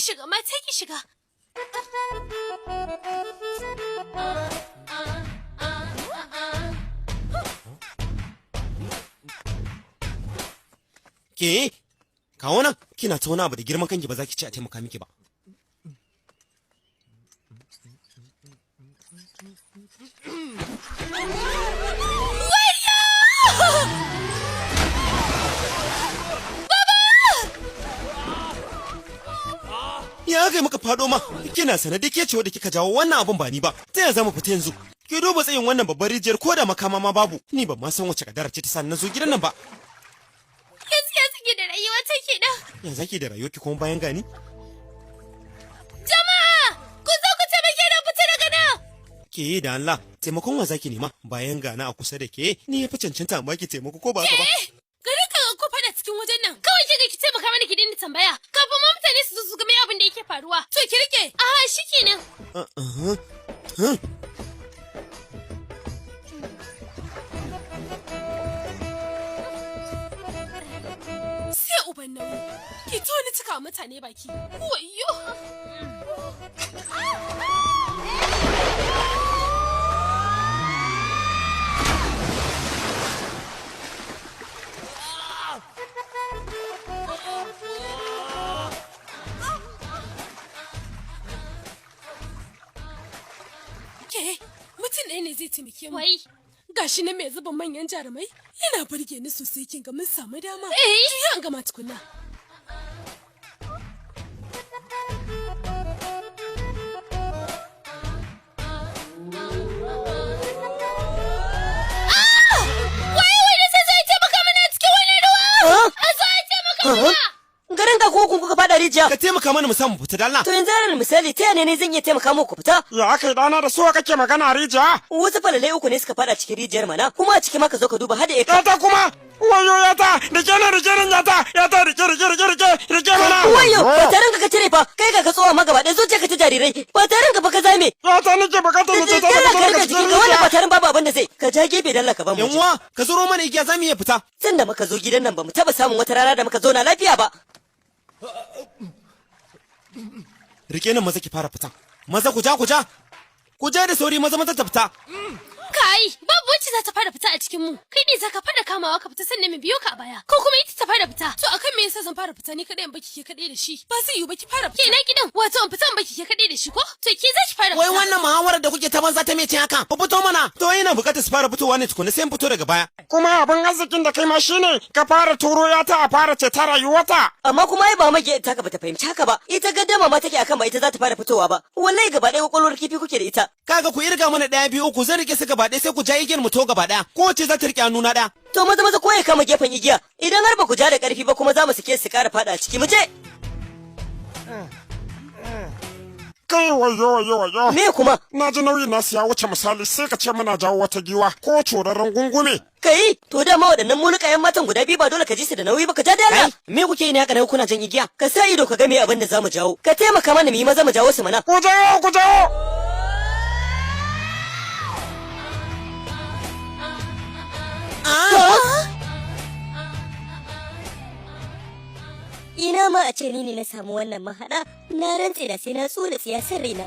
Shiga mata, ki shiga. Ke, kawo nan, kina ta wani abu da girman kanki ba za ki ci a taimaka miki ba. Ya kai muka fado ma, kina sanadi ke ce wadda kika jawo wannan abun ba ni ba. Ta yaya za mu fita yanzu? Ki duba tsayin wannan babbar rijiyar, ko da makama ma babu. Ni ban ma san wace kadara ce ta sa na zo gidan nan ba. Yanzu ya tsige da rayuwa ta kenan. Ya zaki da rayuwarki kuma bayan gani? Jama'a, ku zo ku taimake ni fita daga nan. Ke da Allah, taimakon wa zaki nema bayan gana a kusa da ke? Ni ya fi cancanta amma ki taimako, ko ba haka ba? Gari ka ku fada cikin wajen nan. Kawai ki ga ki taimaka mana, ki daina tambaya. Kafin ma mutane su zo su ga me abin da yake faruwa. To ki rike. Aha, shikenan. Sai uban nauyi. Ki to ni cika wa mutane baki. Wayyo. Ke, mutum ɗaya ne zai taimake mu. Wai. Gashi na mai zuba manyan jarumai yana burge ni sosai, kin ga mun samu dama. Eh. Juya an gama tukunna. Wai wani sai zai taimaka mana a cikin wani ruwa. A zo a taimaka mana. Garin ka ko kuka fada rijiya. Ka taimaka mana mu samu fita da Allah. To yanzu alal misali, ta yaya ne zan iya taimaka muku fita? Ya aka yi ɗana, da so kake magana rijiya? Wasu falalai uku ne suka fada cikin rijiyar mana, kuma a ciki ma ka zo ka duba hada ya Yata kuma! Wayo yata! Rike na, rike nan yata! Yata, rike, rike, rike, rike rike mana! Wayo, ba tarin ka cire fa, kai ka tsowa ma gaba ɗaya zuciya ka ta jarirai, ba tarin ka fa ka zame. Yata nake bukatar na ce ta Dalla fito ka daga rike cikin jikin ka, wannan rijiya! ba tarin babu abin da zai, ka ja gefe dalla ka ba mu. Yan uwa, ka zuro mana igiya, za mu iya fita. Tun da muka zo gidan nan ba mu taba samun wata rana da muka zauna lafiya ba. Rike nan, maza ki fara fita. Maza ku ja, ku ja. Ku ja da sauri, maza maza ta fita. Kai, babu wacce za ta fara fita a cikin mu. Kai ne za ka fara kamawa ka fita, sannan mu biyo ka a baya. Ko kuma ita ta fara fita. To akan me yasa zan fara fita ni kadai in baki ke kadai da shi? Ba zai yiwu ba, ki fara fita. Ke na gidan, wato in fita in baki ke kadai da shi ko? To ke za ki fara fita. Wai wannan muhawarar da kuke ta banza ta mece haka? Ku fito mana. To ina bukatar su fara fitowa ne tukuna, sai in fito daga baya. Kuma abin arzikin da kai ma shine ka fara turo yata a fara ce ta rayuwata. Amma kuma ai ba mage taka bata fahimci haka ba. Ita gaddama ma take akan ba ita za ta fara fitowa ba. Wallahi gaba ɗaya kwakwalwar kifi kuke da ita. Kaga, ku irga mana ɗaya, biyu, uku, zan rike su gaba ɗaya, sai ku ja igiyar mu to gaba ɗaya. Kowace za ta rike hannuna ɗaya. To maza maza ko ya kama gefen igiya. Idan har ba ku ja da ƙarfi ba kuma za mu sake su ƙara faɗa a ciki, mu je. Kai, wayo wayo wayo. Me kuma? Na ji nauyin nasu ya wuce misali, sai ka ce muna jawo wata giwa ko curarren gungume. Kai, to dama waɗannan mulukayen matan guda biyu ba dole ka ji su da nauyi ba, ka ja da Allah. Me kuke yi ne haka na kuna jan igiya? Ka sa ido ka ga me abin da zamu jawo. Ka taimaka mana mu yi maza mu jawo su mana. Ku jawo, ku jawo! Ina ma a ce ni ne na samu wannan mahaɗa, na rantse da sai na tsula siyasar raina.